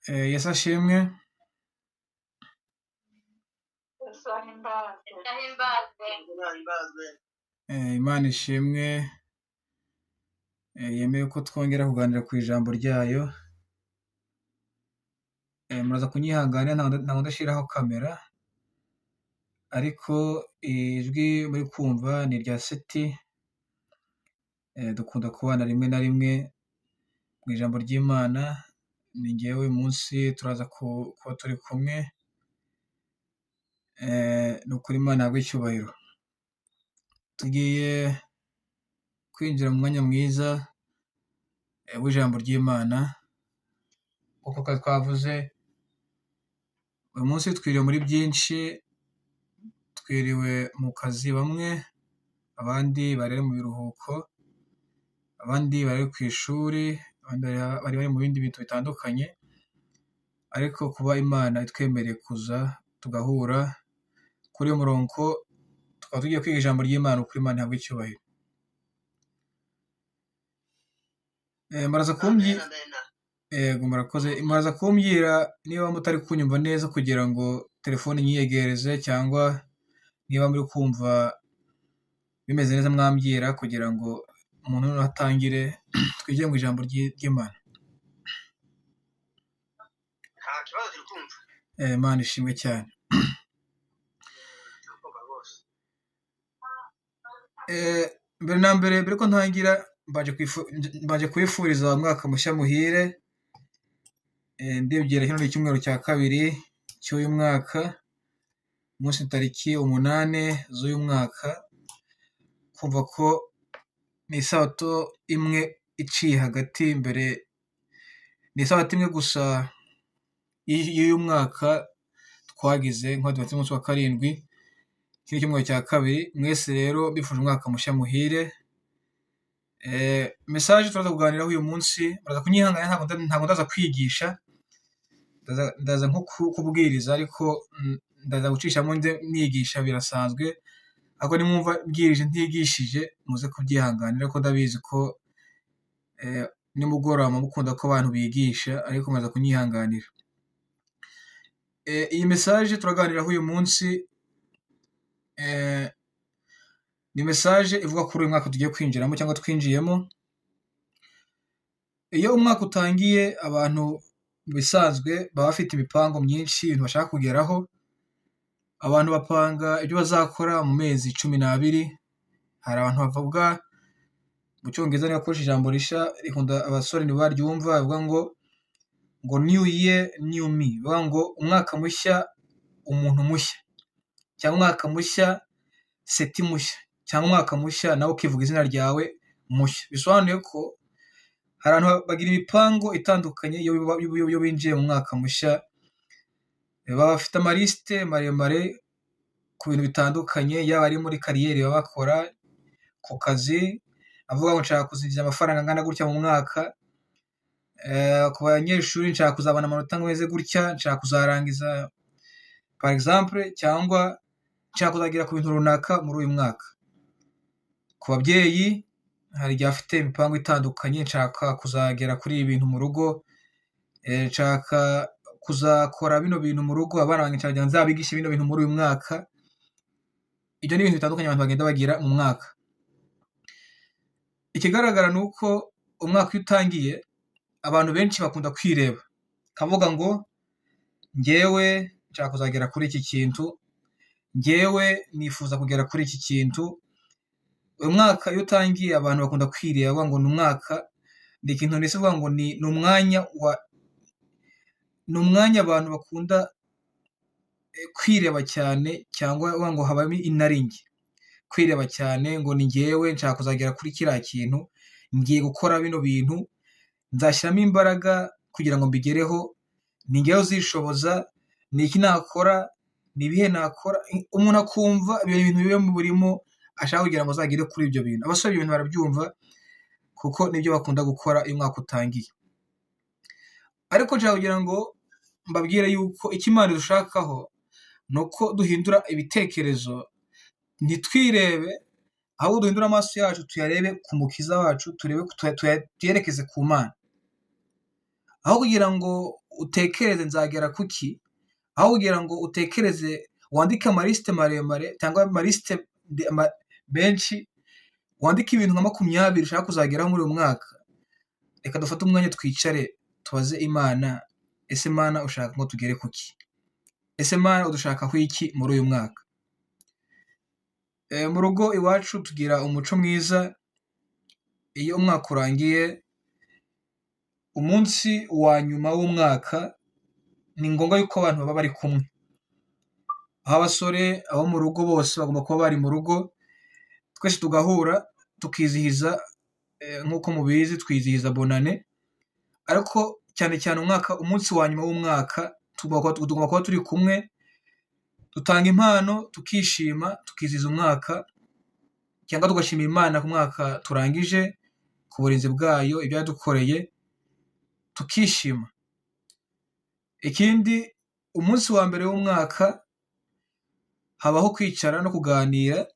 Yesu ashimwe. Yesu ahimbazwe. Ahimbazwe. Ahimbazwe. Imana ishimwe yemeye ko twongera kuganira ku ijambo ryayo. Muraza kunyihanganira, ntabwo ndashyiraho kamera, ariko ijwi muri kumva ni irya Seti. Dukunda kubana rimwe na rimwe mu ijambo ry'Imana. Ni njyewe uyu munsi turaza kuba turi kumwe. Ni ukuri Imana ihabwe icyubahiro. Tugiye kwinjira mu mwanya mwiza w'ijambo ry'Imana, nk'uko twari twavuze. Uyu munsi twiriwe muri byinshi, twiriwe mu kazi bamwe, abandi bari mu biruhuko, abandi bari ku ishuri, abandi bari bari mu bindi bintu bitandukanye, ariko kuba Imana itwemereye kuza tugahura kuri uyu murongo, tukaba tugiye kwiga ijambo ry'Imana, ukuri Imana ihabwe icyubahiro. Muraza kumbyi Amen, amen. Yego, murakoze. Muraza kumbwira niba mutari kunyumva neza kugira ngo telefone nyiyegereze, cyangwa niba muri kumva bimeze neza mwambwira kugira ngo umuntu noneho atangire twigire mu ijambo ry'Imana. Nta kibazo, turi kumva. Imana ishimwe cyane. Turi kumva rwose. Mbere na mbere, mbere ko ntangira, mbanje kwifuriza umwaka mushya muhire. Ndibwira kino ni icyumweru cya kabiri cy'uyu mwaka, umunsi tariki 8 z'uyu mwaka, kumva ko ni isabato imwe iciye hagati mbere, ni isabato imwe gusa y'uyu mwaka twagize nk'abadivantisiti b'umunsi wa karindwi, iki ni icyumweru cya kabiri. Mwese rero mbifuje umwaka mushya muhire. Message turaza kuganiraho uyu munsi, muraza kunyihanganira, ntabwo ndaza kwigisha, ndaza nko kubwiriza, ariko ndaza gucishamo nze nigisha birasanzwe, ariko nimwumva mbwirije ntigishije muze kubyihanganira, ko ndabizi ko nimugoroba mukunda ko abantu bigisha, ariko muraza kunyihanganira. Iyi message turaganiraho uyu munsi, ni message ivuga kuri uyu mwaka tugiye kwinjiramo cyangwa twinjiyemo. Iyo umwaka utangiye, abantu mu bisanzwe baba bafite imipango myinshi, ibintu bashaka kugeraho. Abantu bapanga ibyo bazakora mu mezi 12. Hari abantu bavuga mu cyongereza, niba bakoresha ijambo risha rikunda abasore ntibaryumva, bavuga ngo new year new me, bavuga ngo umwaka mushya umuntu mushya, cyangwa umwaka mushya Seti mushya, cyangwa umwaka mushya nawe ukivuga izina ryawe mushya. Bisobanuye ko hari abantu bagira imipango itandukanye iyo binjiye mu mwaka mushya, baba bafite amalisite maremare ku bintu bitandukanye, yaba ari muri kariyeri baba bakora ku kazi, avuga ngo nshaka kuzinjiza amafaranga angana gutya mu mwaka, ku banyeshuri nshaka kuzabona amanota ameze gutya, nshaka kuzarangiza par exemple, cyangwa nshaka kuzagera ku bintu runaka muri uyu mwaka. Ku babyeyi hari igihe afite imipango itandukanye, nshaka kuzagera kuri ibi bintu mu rugo, nshaka kuzakora bino bintu mu rugo, abana banjye nshaka kugira ngo nzabigishe bino bintu muri uyu mwaka. Ibyo ni ibintu bitandukanye abantu bagenda bagira mu mwaka. Ikigaragara ni uko umwaka iyo utangiye, abantu benshi bakunda kwireba, kavuga ngo njyewe nshaka kuzagera kuri iki kintu, njyewe nifuza kugera kuri iki kintu. Uyu mwaka iyo utangiye abantu bakunda kwireba, bavuga ngo ni umwaka, ni ikintu ndetse uvuga ngo ni umwanya wa, ni umwanya abantu bakunda kwireba cyane, cyangwa bavuga ngo habamo inarinjye, kwireba cyane ngo ni njyewe nshaka kuzagera kuri kiriya kintu, ngiye gukora bino bintu, nzashyiramo imbaraga kugira ngo mbigereho, ni njyewe uzishoboza, ni iki nakora, ni ibihe nakora. Umuntu akumva ibyo bintu bibe burimo ashaka kugira ngo azagere kuri ibyo bintu. Abasore ibyo bintu barabyumva kuko nibyo bakunda gukora iyo umwaka utangiye. Ariko nshaka kugira ngo mbabwire yuko icyo Imana idushakaho ni uko duhindura ibitekerezo, ntitwirebe, ahubwo duhindure amaso yacu tuyarebe ku Mukiza wacu, tuyerekeze ku Mana. Aho kugira ngo utekereze nzagera kuki, aho kugira ngo utekereze wandike amalisite maremare cyangwa amalisite menshi, wandike ibintu nka 20 ushaka kuzageraho muri uyu mwaka, reka dufate umwanya twicare tubaze Imana, ese Mana ushaka ngo tugere kuki? Ese Mana udushakaho iki muri uyu mwaka? Mu rugo iwacu tugira umuco mwiza, iyo umwaka urangiye, umunsi wa nyuma w'umwaka ni ngombwa yuko abantu baba bari kumwe. Aho abasore, abo mu rugo bose bagomba kuba bari mu rugo, twese tugahura tukizihiza, nk'uko mubizi twizihiza bonane, ariko cyane cyane umwaka, umunsi wa nyuma w'umwaka tugomba kuba turi kumwe, dutanga impano, tukishima, tukizihiza umwaka, cyangwa tugashimira Imana ku mwaka turangije, ku burinzi bwayo, ibyo yadukoreye, tukishima. Ikindi, umunsi wa mbere w'umwaka habaho kwicara no kuganira,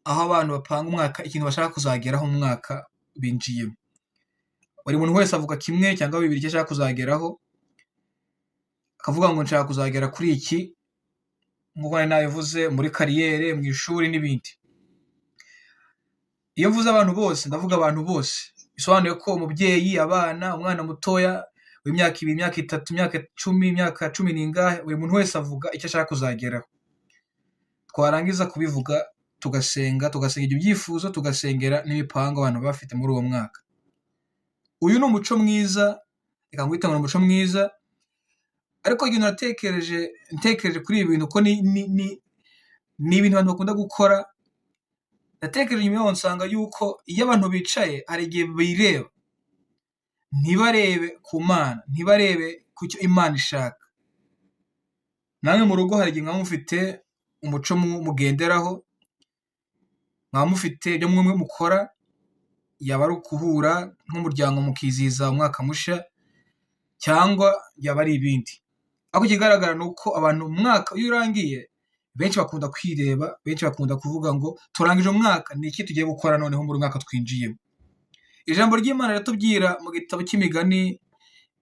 aho abantu bapanga umwaka, ikintu bashaka kuzageraho mu mwaka binjiyemo. Buri muntu wese avuga kimwe cyangwa bibiri icyo ashaka kuzageraho, akavuga ngo nshaka kuzagera kuri iki, nk'uko nari nabivuze, muri carrière, mu ishuri n'ibindi. Iyo mvuze abantu bose, ndavuga abantu bose, bisobanuye ko umubyeyi, abana, umwana mutoya w'imyaka 2, imyaka 3, imyaka 10, imyaka cumi n'ingahe, buri muntu wese avuga icyo ashaka kuzageraho. Twarangiza kubivuga tugasenga, tugasenga ibyo byifuzo, tugasengera n'imipango abantu baba bafite muri uwo mwaka. Uyu ni umuco mwiza, reka ngwite ngo ni umuco mwiza, ariko igihe natekereje, ntekereje kuri ibi bintu ko ni ibintu abantu bakunda gukora, natekereje nyuma yaho nsanga yuko iyo abantu bicaye hari igihe bireba, ntibarebe ku Mana, ntibarebe ku cyo Imana ishaka. Namwe mu rugo hari igihe mwaba mufite umuco mugenderaho, mwaba mufite ibyo mwe mukora, yaba ari ukuhura nk'umuryango mukizihiza umwaka mushya, cyangwa yaba ari ibindi. Ariko ikigaragara ni uko abantu umwaka iyo urangiye, benshi bakunda kwireba, benshi bakunda kuvuga ngo turangije umwaka, ni iki tugiye gukora noneho muri uyu mwaka twinjiyemo? Ijambo ry'Imana riratubwira mu gitabo cy'Imigani,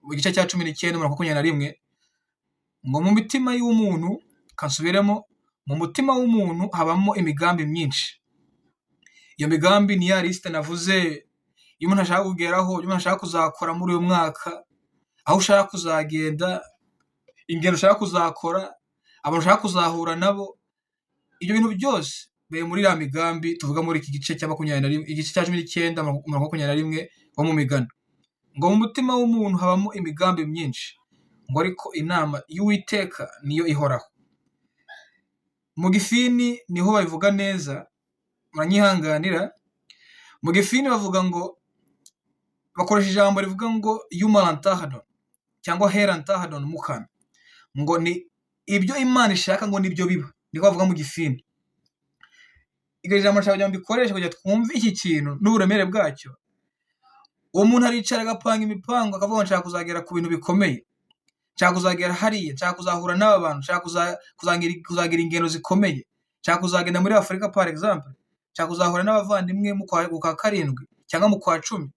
mu gice cya 19 umurongo wa 21, ngo mu mitima y'umuntu, kansubiremo, mu mutima w'umuntu habamo imigambi myinshi. Iyo migambi ni ya lisite navuze, iyo umuntu ashaka kugeraho, ibyo umuntu ashaka kuzakora muri uyu mwaka, aho ushaka kuzagenda, ingendo ushaka kuzakora, abantu ushaka kuzahura nabo, ibyo bintu byose biri muri ya migambi tuvuga muri iki gice cya 21, igice cya 19 umurongo wa 21 wo mu Migani. Ngo mu mutima w'umuntu habamo imigambi myinshi, ngo ariko inama y'Uwiteka niyo ihoraho. Mu Gifini niho babivuga neza, muranyihanganira, mu Gifini bavuga ngo, bakoresha ijambo rivuga ngo yumarantahadon cyangwa herantahadon mukan, ngo ni ibyo Imana ishaka ngo nibyo biba, niko bavuga mu Gifini. Iryo jambo nshaka kugira ngo mbikoreshe kugira twumve iki kintu n'uburemere bwacyo. Uwo muntu aricara agapanga imipango, akavuga ngo nshaka kuzagera ku bintu bikomeye, nshaka kuzagera hariya, nshaka kuzahura n'aba bantu, nshaka kuzagira ingendo zikomeye, nshaka kuzagenda muri Afurika par exemple, nshaka kuzahura n'abavandimwe mu kwa 7 cyangwa mu kwa 10.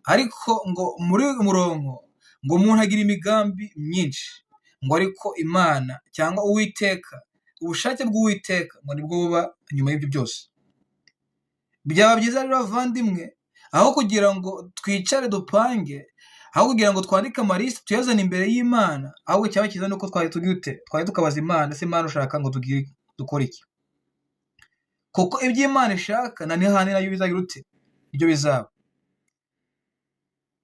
Ariko ngo muri uyu murongo ngo umuntu agira imigambi myinshi, ngo ariko Imana cyangwa Uwiteka, ubushake bw'Uwiteka ngo nibwo buba nyuma y'ibyo byose. Byaba byiza rero bavandimwe, aho kugira ngo twicare dupange, aho kugira ngo twandike amalisite tuyazane imbere y'Imana, ahubwo cyaba cyiza nuko twari tugute, twari tukabaza Imana, ese Imana ushaka ngo tugire dukore iki? Kuko ibyo Imana ishaka na nihane nayo bizagira ute, ibyo bizaba.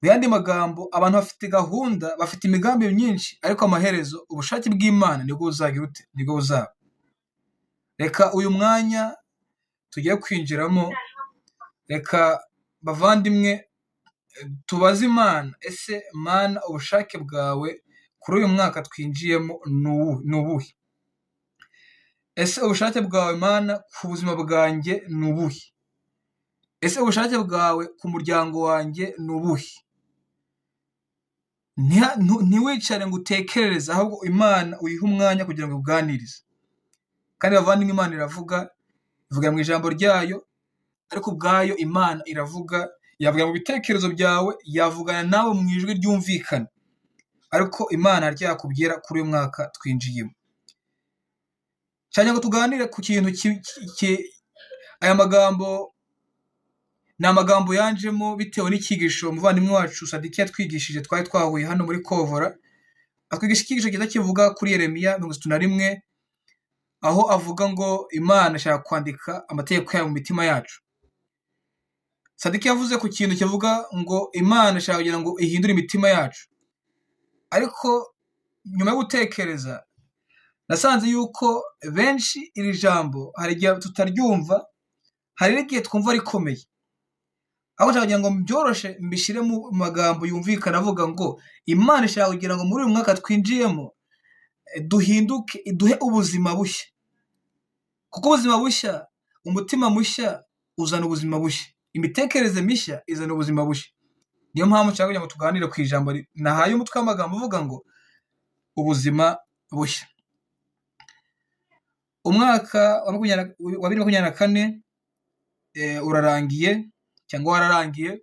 Mu yandi magambo, abantu bafite gahunda, bafite imigambi myinshi, ariko amaherezo ubushake bw'Imana nibwo buzagira ute, nibwo buzaba. Reka uyu mwanya tugiye kwinjiramo, reka bavandimwe tubaze Imana, ese Mana ubushake bwawe kuri uyu mwaka twinjiyemo ni ubuhe? Ese ubushake bwawe Mana ku buzima bwanjye ni ubuhe? Ese ubushake bwawe ku muryango wanjye ni ubuhe? Ntiwicare ngo utekerereze, ahubwo Imana uyihe umwanya kugira ngo ikuganirize. Kandi bavandimwe, Imana iravuga, ivuga mu ijambo ryayo, ariko ubwayo Imana iravuga, Yavuga mu bitekerezo byawe, yavugana nawe mu ijwi ryumvikana. Ariko Imana hari icyo yakubwira kuri uyu mwaka twinjiyemo. Cyane ngo tuganire ku kintu aya magambo ni amagambo yanjemo bitewe n'icyigisho umuvandimwe wacu Sadiki yatwigishije, twari twahuye hano muri Kovora, atwigisha icyigisho cyiza kivuga kuri Yeremiya 31, aho avuga ngo Imana ishaka kwandika amategeko yayo mu mitima yacu. Sadiki yavuze ku kintu kivuga ngo Imana ishaka kugira ngo ihindure imitima yacu. Ariko nyuma yo gutekereza, nasanze yuko benshi iri jambo hari igihe tutaryumva, hari n'igihe twumva rikomeye. Aho nshaka kugira ngo mbyoroshe mbishyire mu magambo yumvikana avuga ngo Imana ishaka kugira ngo muri uyu mwaka twinjiyemo duhinduke, iduhe ubuzima bushya. Kuko ubuzima bushya, umutima mushya uzana ubuzima bushya. Imitekerereze mishya izana ubuzima bushya. Niyo mpamvu nshaka kugira ngo tuganire ku ijambo nahaye umutwe w'amagambo uvuga ngo ubuzima bushya. Umwaka wa 2024 urarangiye cyangwa wararangiye.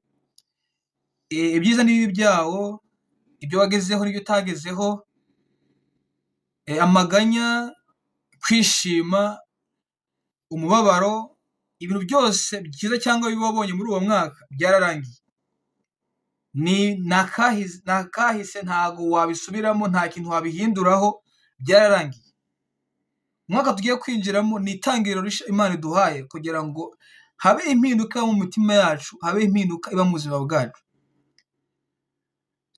Ibyiza n'ibibi byawo, ibyo wagezeho n'ibyo utagezeho, amaganya, kwishima, umubabaro, ibintu byose byiza cyangwa bibi wabonye muri uwo mwaka byararangiye. Ni akahise, ntago wabisubiramo, nta kintu wabihinduraho, byararangiye. Umwaka tugiye kwinjiramo ni itangiriro rishya Imana iduhaye kugira ngo habe impinduka mu mitima yacu, habe impinduka iba mu buzima bwacu.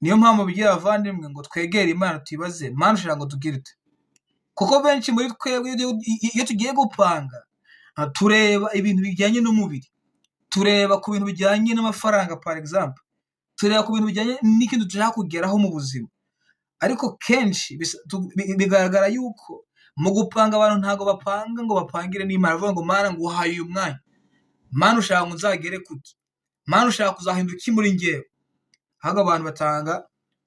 Niyo mpamvu bigira abavandimwe ngo twegere Imana tuyibaze, Mana ushaka ngo tugire ute? Kuko benshi muri twebwe iyo tugiye gupanga, tureba ibintu bijyanye n'umubiri, tureba ku bintu bijyanye n'amafaranga par exemple, tureba ku bintu bijyanye n'ikintu dushaka kugeraho mu buzima. Ariko kenshi bigaragara yuko mu gupanga abantu ntabwo bapanga ngo bapangire n'Imana, bavuga ngo Mana nguhaye uyu mwanya, Mana ushaka ngo nzagere kuki, Mana ushaka kuzahinduka iki muri njyewe. Ahubwo abantu batanga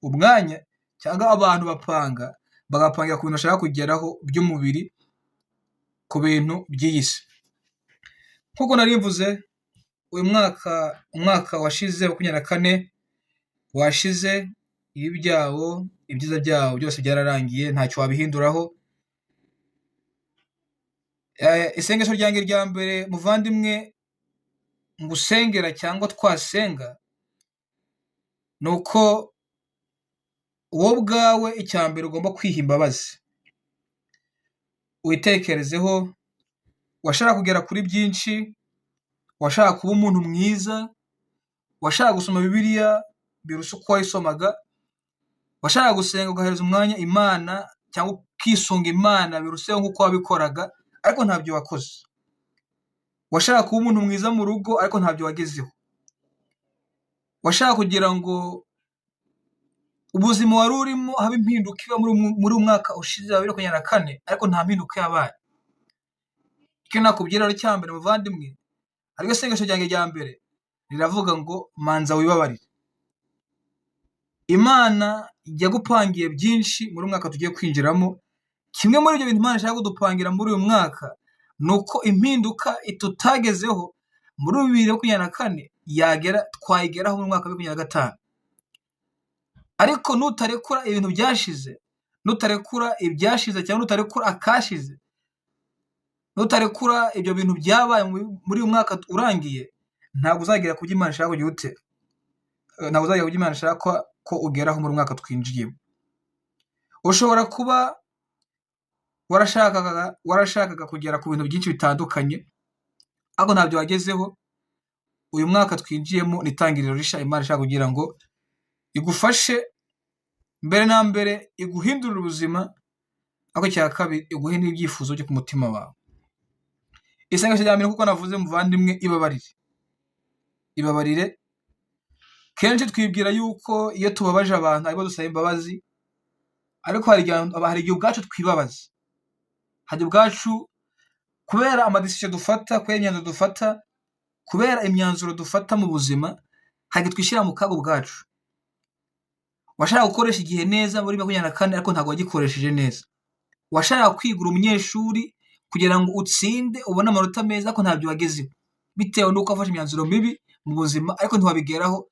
umwanya cyangwa abantu bapanga, bagapangira ku bintu bashaka kugeraho by'umubiri, ku bintu by'iyi si. Nk'uko nari mvuze, uyu mwaka, umwaka washize 24 washize, ibibi byawo, ibyiza byawo byose byararangiye, ntacyo wabihinduraho. Isengesho ryanjye rya mbere muvandimwe ngusengera cyangwa twasenga, ni uko wowe ubwawe icya mbere ugomba kwiha imbabazi. Witekerezeho, washaka kugera kuri byinshi, washaka kuba umuntu mwiza, washaka gusoma Bibiliya birusha uko wayisomaga, washaka gusenga ugahereza umwanya Imana cyangwa ukisunga Imana biruseho nk'uko wabikoraga, ariko ntabyo wakoze. Washaka kuba umuntu mwiza mu rugo, ariko ntabyo wagezeho. Washaka kugira ngo ubuzima wari urimo habe impinduka iba muri uyu mwaka ushize wa 2024, ariko nta mpinduka yabaye. Icyo nakubwira rero cya mbere muvandimwe, ariryo sengesho ryanjye rya mbere, riravuga ngo manza wibabarire. Imana yagupangiye byinshi muri uyu mwaka tugiye kwinjiramo. Kimwe muri ibyo bintu Imana ishaka kudupangira muri uyu mwaka ni uko impinduka tutagezeho muri 2024 yagera, twayigeraho mu mwaka wa 2025. Ariko nutarekura ibintu byashize, nutarekura ibyashize cyangwa nutarekura akashize, nutarekura ibyo bintu byabaye muri uyu mwaka urangiye, ntabwo uzagera ku byo Imana ishaka kugira ute, ntabwo uzagera ku byo Imana ishaka ko ugeraho muri uyu mwaka twinjiyemo. Ushobora kuba warashakaga kugera ku bintu byinshi bitandukanye, ariko ntabyo wagezeho. Uyu mwaka twinjiyemo ni itangiriro rishya Imana ishaka kugira ngo igufashe, mbere na mbere iguhindurire ubuzima, ariko icya kabiri iguhe n'ibyifuzo byo ku mutima wawe. Isengesho rya mbere kuko navuze muvandimwe, ibabarire. Ibabarire. Kenshi twibwira yuko iyo tubabaje abantu aribo dusaba imbabazi, ariko hari igihe ubwacu twibabaza. Hari ubwacu kubera amadecision dufata, kubera imyanzuro dufata, kubera imyanzuro dufata mu buzima, hari igihe twishyira mu kaga ubwacu. Washakaga gukoresha igihe neza muri 24 ariko ntabwo wagikoresheje neza. Washakaga kwigura umunyeshuri kugira ngo utsinde ubone amanota meza, ariko ntabyo wagezeho, bitewe n'uko wafashe imyanzuro mibi mu buzima ariko ntiwabigeraho.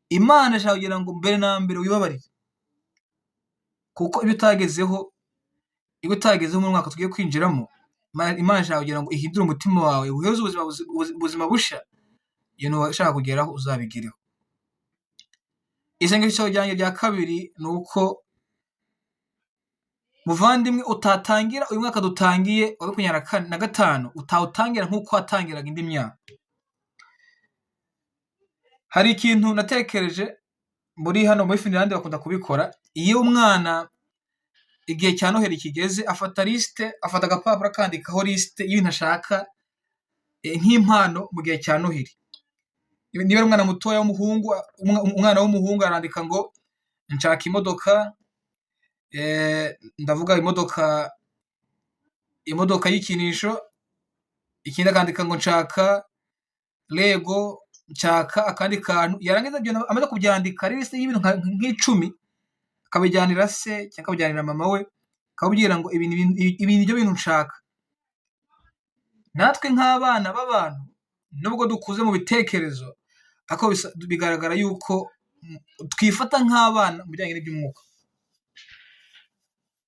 Imana ishaka kugira ngo mbere na mbere wibabarire, kuko ibyo utagezeho, ibyo utagezeho mu mwaka tugiye kwinjiramo, Imana ishaka kugira ngo ihindure umutima wawe, uhereze ubuzima bushya, ibintu washaka kugeraho uzabigereho. Isengesho ryanjye rya kabiri ni uko muvandimwe utatangira uyu mwaka dutangiye wa 2025, utawutangira nk'uko watangiraga indi myaka. Hari ikintu natekereje muri hano muri Finland bakunda kubikora, iyo umwana igihe cya Noheli kigeze afata liste, afata agapapuro akandikaho liste y'ibintu ashaka nk'impano mu gihe cya Noheli. Niba ari umwana mutoya w'umuhungu, umwana w'umuhungu arandika ngo nshaka imodoka, ndavuga imodoka y'ikinisho, ikindi akandika ngo nshaka Lego, nshaka akandi kantu, yarangiza ibyo amaze kubyandika ari liste y'ibintu nk'icumi, akabijyanira se cyangwa akabijyanira mama we, akamubwira ngo ibi nibyo bintu nshaka. Natwe nk'abana b'abantu nubwo dukuze mu bitekerezo, ariko bigaragara yuko twifata nk'abana mu bijyanye n'iby'umwuka.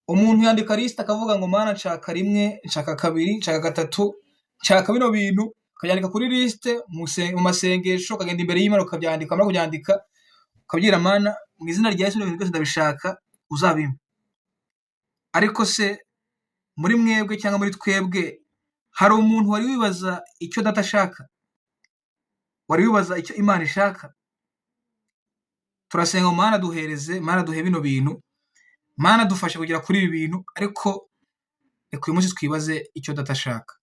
Umuntu yandika liste akavuga ngo Mana nshaka rimwe, nshaka kabiri, nshaka gatatu, nshaka bino bintu, ukabyandika kuri liste mu masengesho, ukagenda imbere y'Imana ukabyandika, wamara kubyandika ukabwira Mana mu izina rya Yesu ibintu byose ndabishaka uzabimpe. Ariko se muri mwebwe cyangwa muri twebwe hari umuntu wari wibaza icyo data ashaka? Wari wibaza icyo Imana ishaka? Turasenga ngo Mana duhereze, Mana duhe bino bintu, Mana dufashe kugera kuri ibi bintu, ariko reka uyu munsi twibaze icyo data ashaka.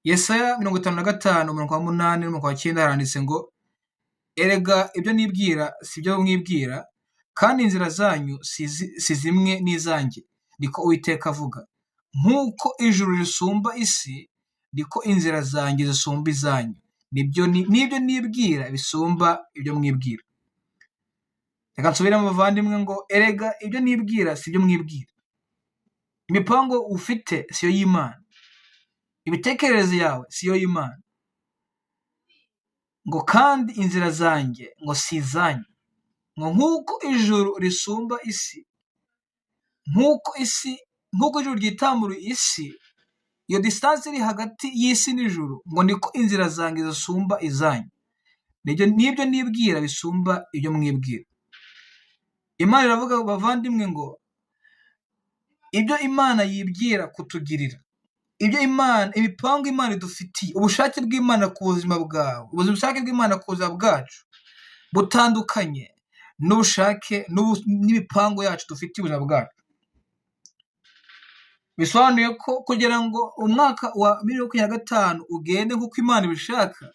Yesaya 55 umurongo wa 8 n'umurongo wa 9 haranditse ngo erega ibyo nibwira si byo mwibwira, kandi inzira zanyu si zimwe n'izanjye, niko Uwiteka avuga. Nk'uko ijuru risumba isi, niko inzira zanjye zisumba izanyu, n'ibyo nibwira bisumba ibyo mwibwira. Reka nsubiremo abavandimwe ngo erega ibyo nibwira si byo mwibwira. Imipango ufite siyo y'Imana, imitekerereze yawe siyo y'Imana, ngo kandi inzira zanjye ngo si izanyu, ngo nk'uko ijuru risumba isi, nk'uko isi, nk'uko ijuru ryitamuruye isi, iyo distance iri hagati y'isi n'ijuru, ngo niko inzira zanjye zisumba izanyu, n'ibyo nibwira bisumba ibyo mwibwira. Imana iravuga bavandimwe ngo ibyo Imana yibwira kutugirira, ibyo Imana, imipango Imana idufitiye, ubushake bw'Imana ku buzima bwawe, ubushake bw'Imana ku buzima bwacu butandukanye n'ubushake n'imipango yacu dufitiye ubuzima bwacu. Bisobanuye ko kugira ngo umwaka wa 2025 ugende nk'uko Imana ibishaka,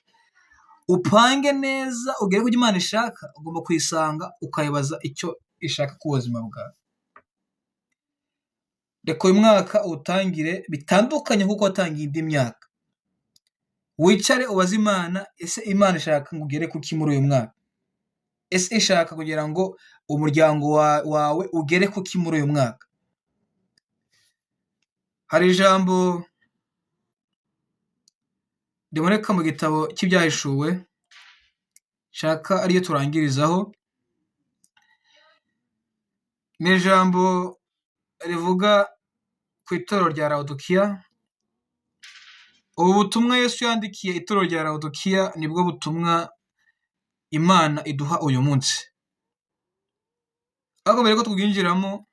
upange neza ugere ku byo Imana ishaka, ugomba kuyisanga ukayibaza icyo ishaka ku buzima bwawe. Reka uyu mwaka uwutangire bitandukanye nk'uko watangiye indi myaka. Wicare ubaze Imana, ese Imana ishaka ngo ugere kuki muri uyu mwaka? Ese ishaka kugira ngo umuryango wawe ugere kuki muri uyu mwaka? Hari ijambo riboneka mu gitabo cy'Ibyahishuwe, nshaka ariyo turangirizaho, ni ijambo rivuga ku itorero rya Laodikiya. Ubu butumwa Yesu yandikiye itorero rya Laodikiya nibwo butumwa Imana iduha uyu munsi. Ariko mbere yuko tubwinjiramo,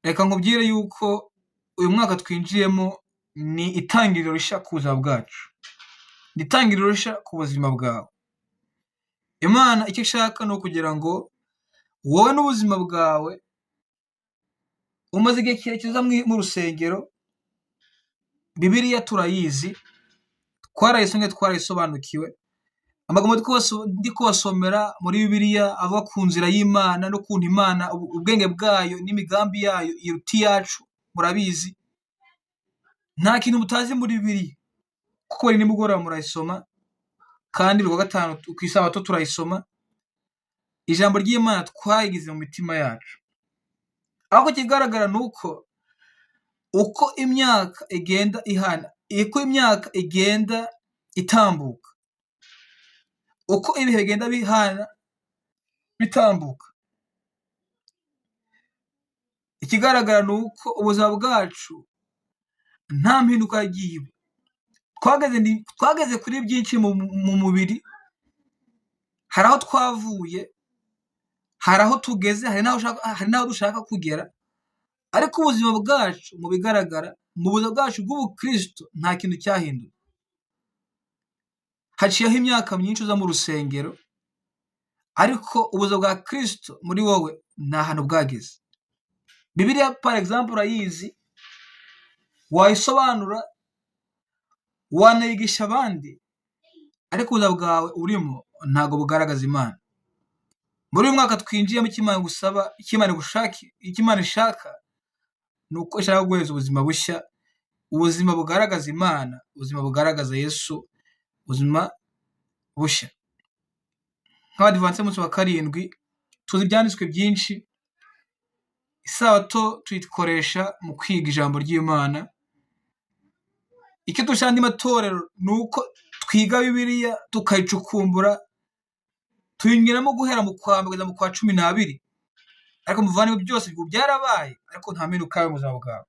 reka nkubwire yuko uyu mwaka twinjiyemo ni itangiriro rishya ku buzima bwacu, ni itangiriro rishya ku buzima bwawe. Imana icyo ishaka ni ukugira ngo wowe n'ubuzima bwawe, umaze igihe kirekire uza mu rusengero, Bibiliya turayizi, twarayisomye, twarayisobanukiwe. Amagambo ndi kubasomera muri Bibiliya avuga ku nzira y'Imana n'ukuntu Imana ubwenge bwayo n'imigambi yayo iruta iyacu, murabizi. Nta kintu mutazi muri Bibiliya, kuko buri nimugoroba murayisoma, kandi buri wa gatanu ku isabato turayisoma. Ijambo ry'Imana twayigize mu mitima yacu. Ariko ikigaragara ni uko uko imyaka igenda ihana, uko imyaka igenda itambuka, uko ibihe bigenda bihana bitambuka, ikigaragara ni uko ubuzima bwacu nta mpinduka yagiye iba. Twageze kuri byinshi mu mubiri, hari aho twavuye, hari aho tugeze, hari n'aho dushaka kugera, ariko ubuzima bwacu mu bigaragara, mu buzima bwacu bw'ubukristo nta kintu cyahindutse. Haciyeho imyaka myinshi uza mu rusengero, ariko ubuzima bwa Kristo muri wowe nta hantu bwageze. Bibiliya par exemple urayizi, wayisobanura, wanayigisha abandi, ariko ubuzima bwawe urimo ntabwo bugaragaza Imana. Muri uyu mwaka twinjiyemo, icyo Imana igusaba, icyo Imana igushaka, icyo Imana ishaka ni uko ishaka kuguhereza ubuzima bushya, ubuzima bugaragaza Imana, ubuzima bugaragaza Yesu, ubuzima bushya. Nk'Abadivantisiti b'umunsi wa karindwi tuzi ibyanditswe byinshi, isabato tuyikoresha mu kwiga ijambo ry'Imana. Icyo turusha andi matorero ni uko twiga Bibiliya tukayicukumbura, tuyinyuramo guhera mu kwa mbere kugeza mu kwa 12. Ariko muvandimwe, byose byarabaye, ariko nta mpinduka yabaye mu buzima bwawe.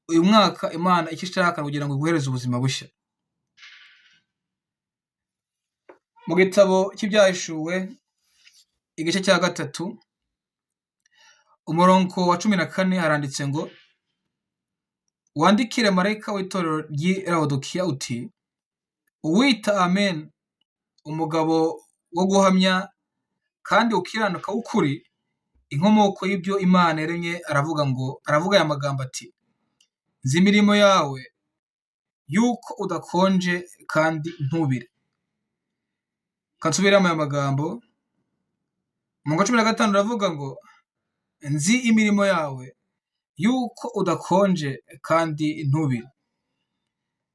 Uyu mwaka Imana icyo ishaka kugira ngo iguhereze ubuzima bushya. Mu gitabo cy'Ibyahishuwe igice cya 3 umurongo wa 14 haranditse ngo: wandikire marayika w'itorero ry'i Laodikiya uti: uwita Amen, umugabo wo guhamya kandi ukiranuka w'ukuri, inkomoko y'ibyo Imana yaremye, aravuga aya magambo ati: nzi imirimo yawe yuko udakonje kandi ntubire. Kansubiramo aya magambo. Umurongo wa 15 uravuga ngo: nzi imirimo yawe yuko udakonje kandi ntubire.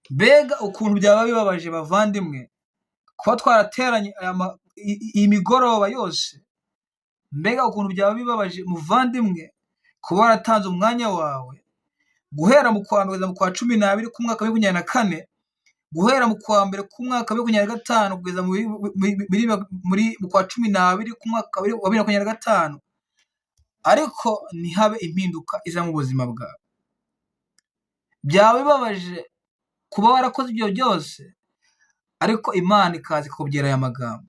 Mbega ukuntu byaba bibabaje bavandimwe kuba twarateranye iyi migoroba yose. Mbega ukuntu byaba bibabaje muvandimwe kuba waratanze umwanya wawe guhera mu kwa mbere kugeza mu kwa 12 k'umwaka wa 2024, guhera mu kwa mbere k'umwaka wa 2025 kugeza mu kwa 12 k'umwaka wa 2025, ariko ntihabe impinduka iza mu buzima bwawe. Byaba bibabaje kuba warakoze ibyo byose, ariko Imana ikaza ikakubwira aya magambo: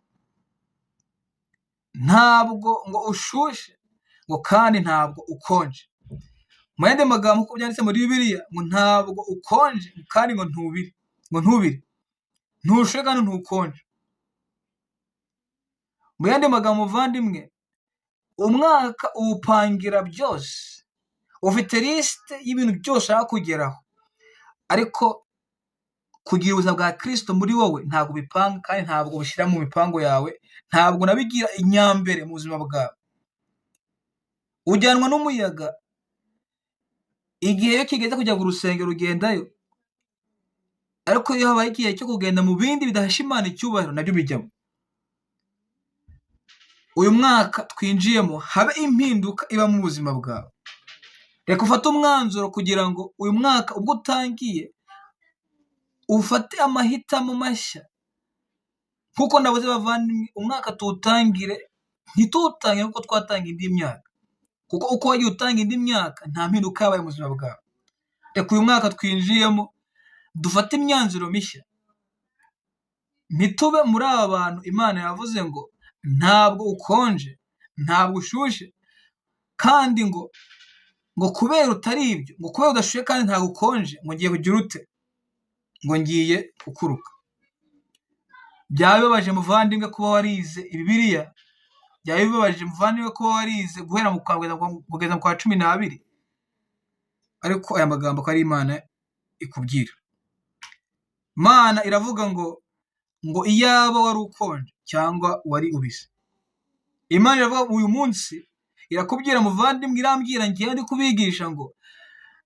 ntabwo ngo ushushe ngo kandi ntabwo ukonje. Mu yandi magambo uko byanditse muri Bibiliya ngo ntabwo ukonje kandi ngo ntubire, ngo ntubire, ntushuhe kandi ntukonje. Mu yandi magambo muvandimwe, umwaka uwupangira byose, ufite lisite y'ibintu byose ushaka kugeraho, ariko kugira ubuzima bwa Kristo muri wowe ntabwo ubipanga kandi ntabwo ubishyira mu mipango yawe, ntabwo unabigira inyambere mu buzima bwawe. Ujyanwa n'umuyaga, igihe iyo kigeze kujya ku rusengero ugendayo, ariko iyo habaye igihe cyo kugenda mu bindi bidahesha Imana icyubahiro nabyo bijyamo. Uyu mwaka twinjiyemo habe impinduka iba mu buzima bwawe. Reka ufate umwanzuro kugira ngo uyu mwaka ubwo utangiye ufate amahitamo mashya. Nkuko nabuze bavandimwe, umwaka tuwutangire, ntituwutangire nkuko twatanga indi myaka, kuko uko wagiye utanga indi myaka nta mpinduka yabaye mu buzima bwawe. Reka uyu mwaka twinjiyemo dufate imyanzuro mishya, ntitube muri aba bantu Imana yavuze ngo ntabwo ukonje, ntabwo ushushe, kandi ngo kubera utari ibyo, ngo kubera udashushye kandi ntabwo ukonje, ngo ngiye kugira ute, ngo ngiye kukuruka. Byaba bibabaje muvandimwe kuba warize Bibiliya, byaba bibabaje muvandimwe kuba warize guhera mu kwa kugeza mu kwa 12, ariko aya magambo ko ari Imana ikubwira. Imana iravuga ngo iyaba wari ukonje cyangwa wari ubise. Imana iravuga uyu munsi irakubwira muvandimwe, irambwira ngewe ndi kubigisha ngo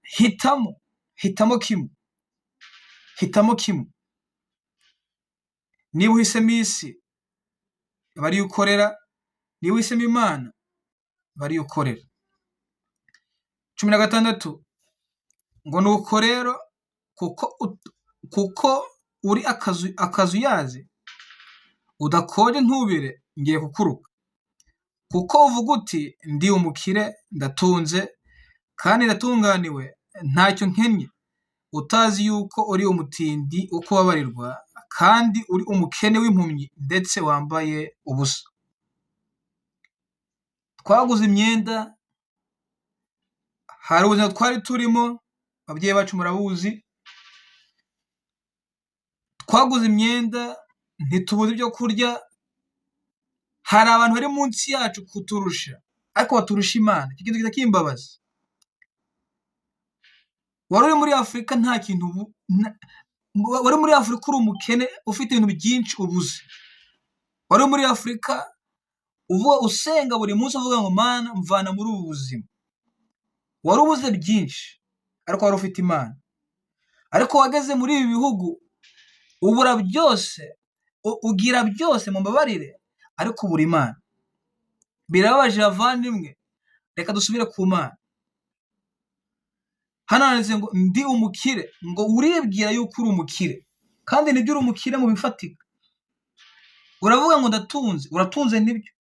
hitamo, hitamo kimwe, hitamo kimwe. Niba uhisemo isi aba ariyo ukorera, niba uhisemo Imana aba ariyo ukorera. 16 ngo nuko rero kuko uri akazuyazi, udakonje ntubire, ngiye kukuruka. Kuko uvuga uti ndi umukire, ndatunze kandi ndatunganiwe, ntacyo nkennye, utazi yuko uri umutindi wo kubabarirwa, kandi uri umukene w'impumyi ndetse wambaye ubusa. Twaguze imyenda, hari ubuzima twari turimo, ababyeyi bacu murabuzi, twaguze imyenda, ntitubuze ibyo kurya, hari abantu bari munsi yacu kuturusha, ariko baturusha Imana. Icyo kintu kijya kimbabaza. Wari uri muri Afurika nta kintu, wari muri Afurika uri umukene ufite ibintu byinshi ubuze. Wari muri Afurika uvuga, usenga buri munsi uvuga ngo Mana mvana muri ubu buzima. Wari ubuze byinshi ariko wari ufite Imana. Ariko wageze muri ibi bihugu ubura byose, ugira byose, mumbabarire, ariko ubura Imana. Birababaje bavandimwe, reka dusubire ku Mana. Hano handitse ngo ndi umukire, ngo uribwira yuko uri umukire, kandi nibyo uri umukire mu bifatika. Uravuga ngo ndatunze, uratunze nibyo,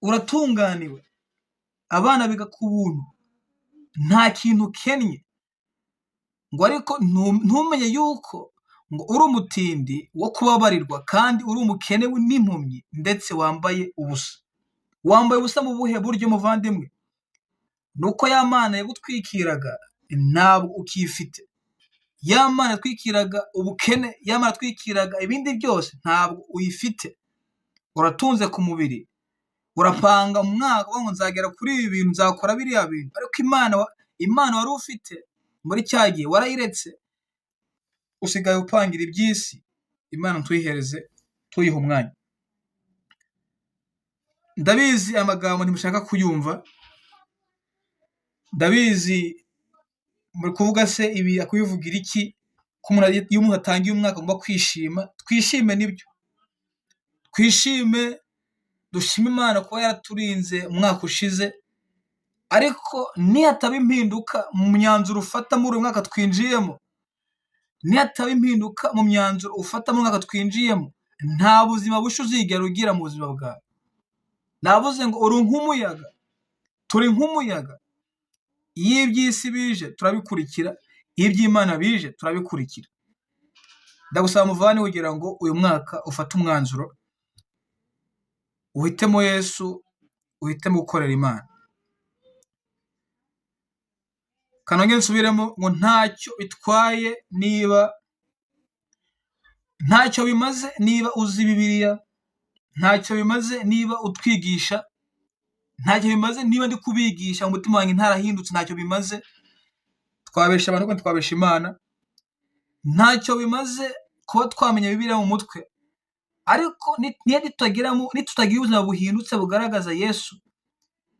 uratunganiwe, abana biga ku buntu, nta kintu ukennye, ngo ariko ntumenye yuko ngo uri umutindi wo kubabarirwa, kandi uri umukene n'impumyi ndetse wambaye ubusa. Wambaye ubusa mu buhe buryo muvandimwe? Nuko ya Mana yagutwikiraga ntabwo ukifite. Ya Mana yatwikiraga ubukene, ya Mana yatwikiraga ibindi byose ntabwo uyifite. Uratunze ku mubiri, urapanga umwaka uvuga ngo nzagera kuri ibi bintu, nzakora biriya bintu, ariko Imana wari ufite muri cya gihe warayiretse, usigaye upangira iby'isi. Imana tuyihereze, tuyihe umwanya. Ndabizi amagambo ntimushaka kuyumva, ndabizi muri kuvuga se ibi akubivugira iki, ko iyo umuntu atangiye umwaka agomba kwishima. Twishime nibyo, twishime, dushime Imana kuba yaraturinze umwaka ushize, ariko nihataba impinduka mu myanzuro ufata muri uyu mwaka twinjiyemo, nihataba impinduka mu myanzuro ufata mu mwaka twinjiyemo, nta buzima bushya uzigera ugira mu buzima bwawe. Navuze ngo uri nk'umuyaga, turi nk'umuyaga. Iyo iby'isi bije turabikurikira, iyo iby'Imana bije turabikurikira. Ndagusaba muvane kugira ngo uyu mwaka ufate umwanzuro, uhitemo Yesu, uhitemo gukorera Imana. Kanongere nsubiremo ngo ntacyo bitwaye niba, ntacyo bimaze niba uzi Bibiliya, ntacyo bimaze niba utwigisha, ntacyo bimaze niba ndi kubigisha umutima wanjye ntarahindutse, ntacyo bimaze. Twabesha abantu ariko ntitwabesha Imana. Ntacyo bimaze kuba twamenya Bibiliya mu mutwe, ariko nitutagira ubuzima buhindutse bugaragaza Yesu,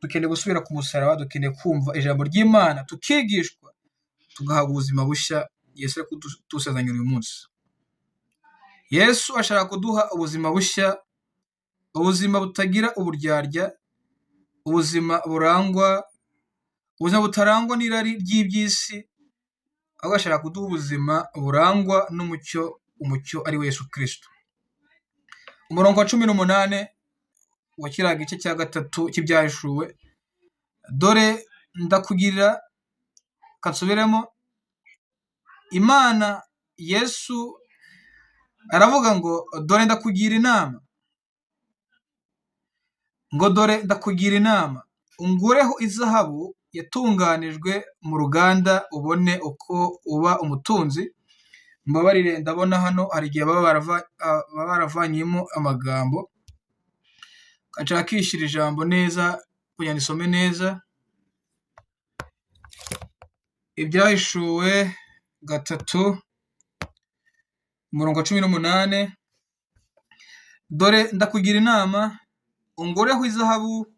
dukeneye gusubira ku musaraba, dukeneye kumva ijambo ry'Imana, tukigishwa, tugahabwa ubuzima bushya Yesu ari kudusezeranya uyu munsi. Yesu ashaka kuduha ubuzima bushya, ubuzima butagira uburyarya, ubuzima burangwa, ubuzima butarangwa n'irari ry'iby'isi, ahubwo ashaka kuduha ubuzima burangwa n'umucyo, umucyo ari we Yesu Kristo. Umurongo wa 18 wa kiriya gice cya 3 cy'ibyahishuwe, dore ndakugirira, kansubiremo, Imana Yesu aravuga ngo dore ndakugira inama, ngo dore ndakugira inama, ungureho izahabu yatunganijwe mu ruganda ubone uko uba umutunzi. Mbabarire, ndabona hano hari igihe baba baravanyemo amagambo, nshakishira ijambo neza kugira ngo isome neza. Ibyahishuwe 3 umurongo wa 18, dore ndakugira inama, ungureho izahabu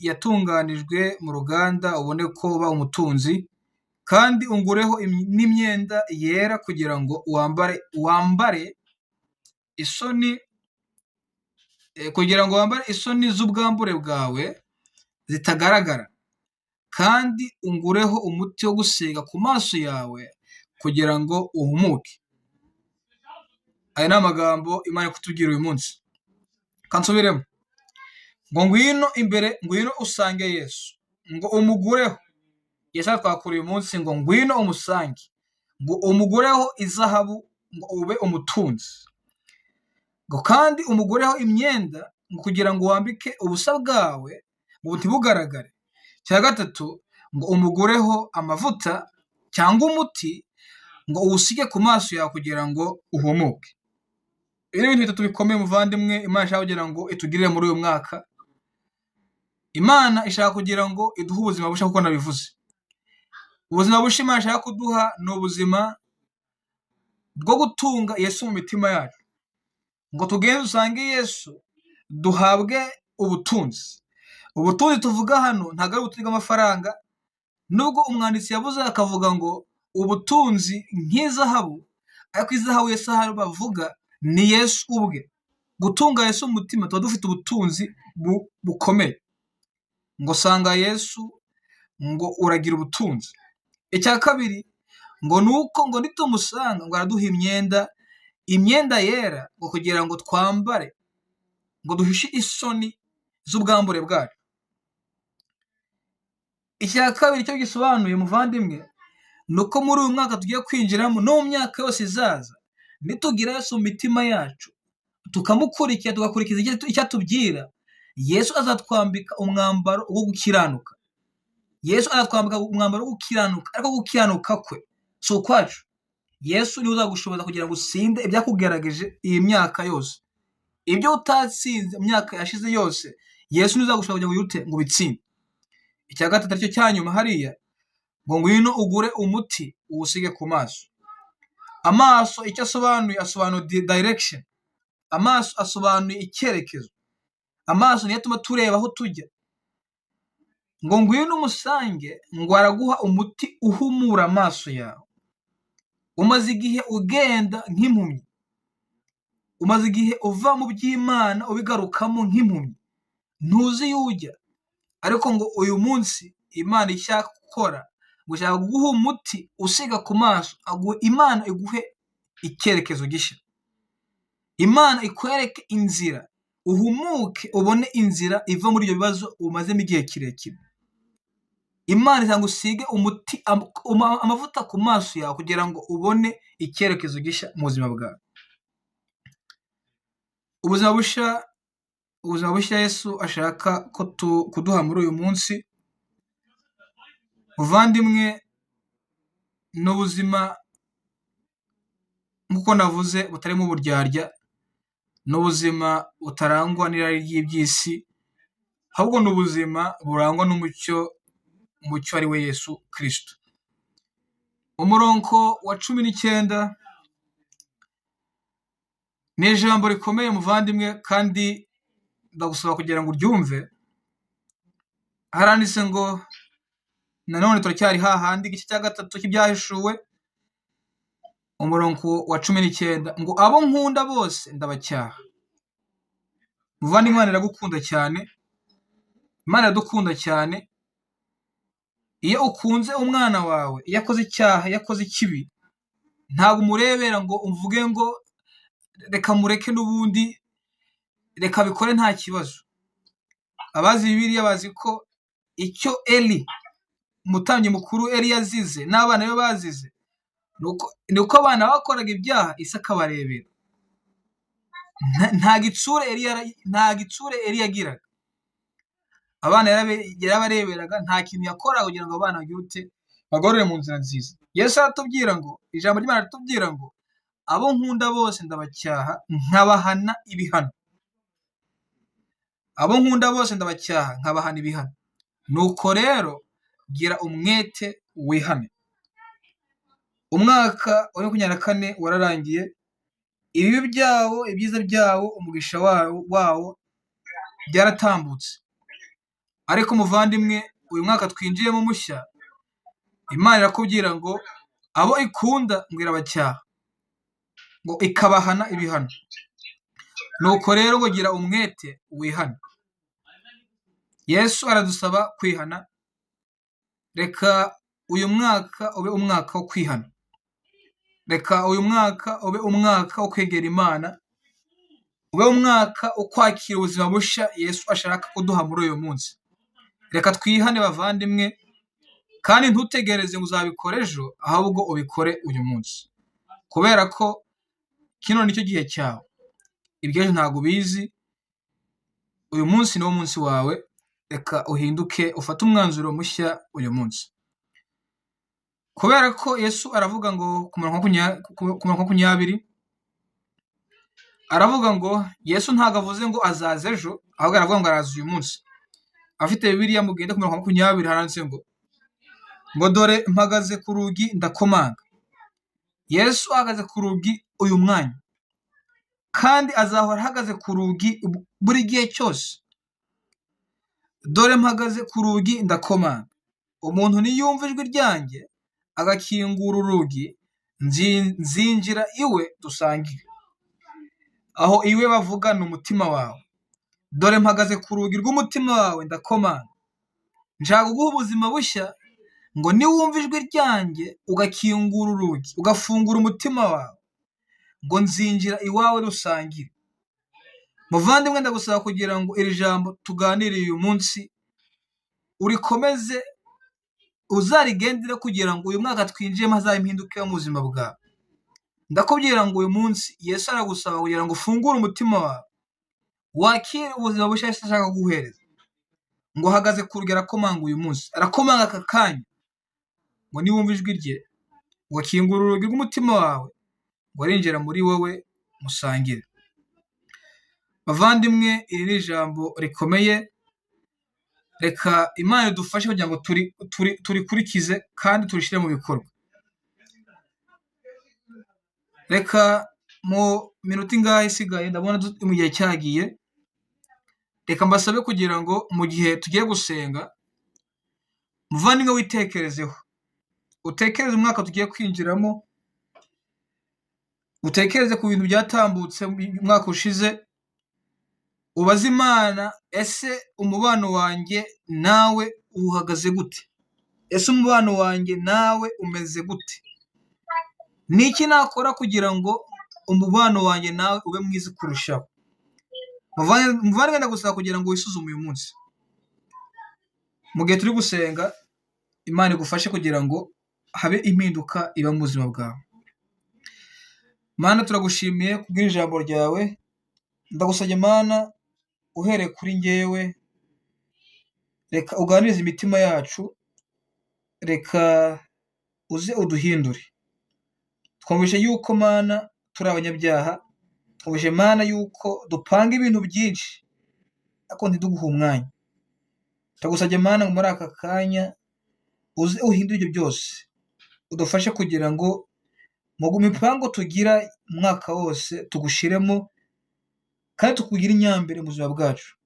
yatunganijwe mu ruganda ubone ko uba umutunzi, kandi ungureho n'imyenda yera kugira ngo wambare isoni, kugira ngo wambare isoni z'ubwambure bwawe zitagaragara, kandi ungureho umuti wo gusiga ku maso yawe kugira ngo uhumuke. Aya ni amagambo Imana iri kutubwira uyu munsi. Kansubiremo ngo ngwino imbere, ngwino usange Yesu, ngo umugureho. Yesu aratwakura uyu munsi ngo ngwino umusange, ngo umugureho izahabu, ngo ube umutunzi, ngo kandi umugureho imyenda, ngo kugira ngo wambike ubusa bwawe ngo ntibugaragare. Icya gatatu, ngo umugureho amavuta cyangwa umuti, ngo uwusige ku maso yawe kugira ngo uhumuke. Ibi ni ibintu bitatu bikomeye, muvandimwe, Imana ishaka kugira ngo itugirire muri uyu mwaka. Imana ishaka kugira ngo iduhe ubuzima bushya, kuko nabivuze. Ubuzima bushya Imana ishaka kuduha ni ubuzima bwo gutunga Yesu mu mitima yacu, ngo tugende dusange Yesu duhabwe ubutunzi. Ubutunzi tuvuga hano ntabwo ari ubutunzi bw'amafaranga, nubwo umwanditsi yavuze akavuga ngo ubutunzi nk'izahabu, ariko izahabu Yesu ahari bavuga ni Yesu ubwe. Gutunga Yesu mu mutima tuba dufite ubutunzi bukomeye. Ngo sanga Yesu ngo uragira ubutunzi. Icya kabiri ngo ni uko ngo nitumusanga ngo araduha imyenda, imyenda yera, ngo kugira ngo twambare, ngo duhishe isoni z'ubwambure bwacu. Icya kabiri cyo gisobanuye, muvandimwe, ni uko muri uyu mwaka tugiye kwinjiramo no mu myaka yose izaza, nitugira Yesu mu mitima yacu, tukamukurikira, tugakurikiza icyo atubwira, Yesu azatwambika umwambaro wo gukiranuka. Yesu azatwambika umwambaro wo gukiranuka, ariko gukiranuka kwe si ukwacu. Yesu niwe uzagushoboza kugira ngo utsinde ibyakugerageje iyi myaka yose. Ibyo utatsinze mu myaka yashize yose, Yesu niwe uzagushoboza kugira ngo wihute ngo ubitsinde. Icya gatatu, aricyo cya nyuma hariya, ngo ngwino ugure umuti uwusige ku maso. Amaso icyo asobanuye, asobanuye direction. Amaso asobanuye icyerekezo. Amaso niyo atuma tureba aho tujya. Ngo ngwino umusange, ngo araguha umuti uhumura amaso yawe. Umaze igihe ugenda nk'impumyi, umaze igihe uva mu by'Imana ubigarukamo nk'impumyi, ntuzi iyo ujya. Ariko ngo uyu munsi Imana ishaka gukora, ngo ishaka kuguha umuti usiga ku maso, Imana iguhe icyerekezo gishya, Imana ikwereke inzira, uhumuke ubone inzira iva muri ibyo bibazo umazemo igihe kirekire. Imana itanga usige umuti, amavuta ku maso yawe kugira ngo ubone icyerekezo gishya mu buzima bwawe. Ubuzima bushya, ubuzima bushya Yesu ashaka ko kuduha muri uyu munsi, muvandimwe, ni ubuzima nk'uko navuze butarimo uburyarya, ni ubuzima butarangwa n'irari ry'iby'isi, ahubwo ni ubuzima burangwa n'umucyo, umucyo ari we Yesu Kristo. Umurongo wa 19 ni ijambo rikomeye, muvandimwe, kandi ndagusaba kugira ngo uryumve. Haranditse ngo, nanone turacyari hahandi, igice cya gatatu cy'Ibyahishuwe, umurongo wa 19, ngo abo nkunda bose ndabacyaha. Muvandimwe, Imana iragukunda cyane, Imana iradukunda cyane. Iyo ukunze umwana wawe, iyo akoze icyaha, iyo akoze ikibi, ntabwo umurebera ngo uvuge ngo reka mureke n'ubundi, reka bikore nta kibazo. Abazi Bibiliya bazi ko icyo Eli, umutambyi mukuru Eli, yazize n'abana be bazize, ni uko abana bakoraga ibyaha isi akabarebera. Nta gitsure Eli yagiraga. Abana yarabareberaga, nta kintu yakoraga kugira ngo abana bagire ute, bagorore mu nzira nziza. Yesu aratubwira ngo, ijambo ry'Imana riratubwira ngo abo nkunda bose ndabacyaha nkabahana ibihano. Abo nkunda bose ndabacyaha nkabahana ibihano. Nuko rero gira umwete wihane. Umwaka wa 24 wararangiye, ibibi byawo, ibyiza byawo, umugisha wawo byaratambutse. Ariko muvandimwe, uyu mwaka twinjiyemo mushya, Imana irakubwira ngo abo ikunda ngo irabacyaha, ngo ikabahana ibihano. Nuko rero ngo gira umwete wihane. Yesu aradusaba kwihana. Reka uyu mwaka ube umwaka wo kwihana. Reka uyu mwaka ube umwaka wo kwegera Imana, ube umwaka wo kwakira ubuzima bushya Yesu ashaka kuduha muri uyu munsi. Reka twihane bavandimwe, kandi ntutegereze ngo uzabikora ejo, ahubwo ubikore uyu munsi, kubera ko kino nicyo gihe cyawe. Iby'ejo ntabwo ubizi, uyu munsi niwo munsi wawe, reka uhinduke ufate umwanzuro mushya uyu munsi. Kubera ko Yesu aravuga ngo ku murongo 20, aravuga ngo Yesu ntabwo avuze ngo azaza ejo, ahubwo aravuga ngo araza uyu munsi. Afite Bibiliya mugende ku murongo 20 handitse ngo dore mpagaze ku rugi ndakomanga. Yesu ahagaze ku rugi uyu mwanya, kandi azahora ahagaze ku rugi buri gihe cyose. Dore mpagaze ku rugi ndakomanga, umuntu niyumva ijwi ryanjye agakingura urugi, nzinjira iwe dusangire. Aho iwe bavuga ni umutima wawe. Dore mpagaze ku rugi rw'umutima wawe ndakomanga, nshaka kuguha ubuzima bushya, ngo niwumva ijwi ryanjye ugakingura urugi, ugafungura umutima wawe, ngo nzinjira iwawe dusangire. Muvandimwe, ndagusaba kugira ngo iri jambo tuganiriye uyu munsi urikomeze, uzarigendere kugira ngo uyu mwaka twinjiyemo hazabe impinduka mu buzima bwawe. Ndakubwira ngo uyu munsi Yesu aragusaba kugira ngo ufungure umutima wawe, wakire ubuzima bushya Yesu ashaka kuguhereza. Ngo ahagaze ku rugi arakomanga uyu munsi, arakomanga aka kanya, ngo niwumva ijwi rye ugakingura urugi rw'umutima wawe, ngo arinjira muri wowe musangire. Bavandimwe, iri ni ijambo rikomeye, reka Imana idufashe kugira ngo turikurikize kandi turishyire mu bikorwa. Reka mu minota ingahe isigaye, ndabona mu gihe cyagiye, reka mbasabe kugira ngo mu gihe tugiye gusenga, muvandimwe witekerezeho, utekereze umwaka tugiye kwinjiramo, utekereze ku bintu byatambutse umwaka ushize, ubaze Imana, ese umubano wanjye nawe uhagaze gute? Ese umubano wanjye nawe umeze gute? Ni iki nakora kugira ngo umubano wanjye nawe ube mwiza kurushaho? Muvandimwe, ndagusaba kugira ngo wisuzume uyu munsi. Mu gihe turi gusenga, Imana igufashe kugira ngo habe impinduka iba mu buzima bwawe. Mana, turagushimiye kubw'iri jambo ryawe, ndagusabye Mana, uhereye kuri njyewe, reka uganirize imitima yacu, reka uze uduhindure. Twumvise yuko Mana turi abanyabyaha, twumvise Mana yuko dupanga ibintu byinshi ariko ntiduguhe umwanya. Ndagusabye Mana ngo muri aka kanya uze uhindure ibyo byose, udufashe kugira ngo mu mipango tugira umwaka wose tugushiremo kandi tukugire inyambere mu buzima bwacu.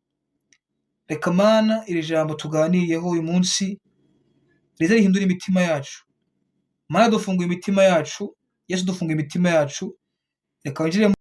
Reka Mana iri jambo tuganiriyeho uyu munsi rize rihindure imitima yacu. Mana, dufunguye imitima yacu, Yesu dufunguye imitima yacu, reka winjire.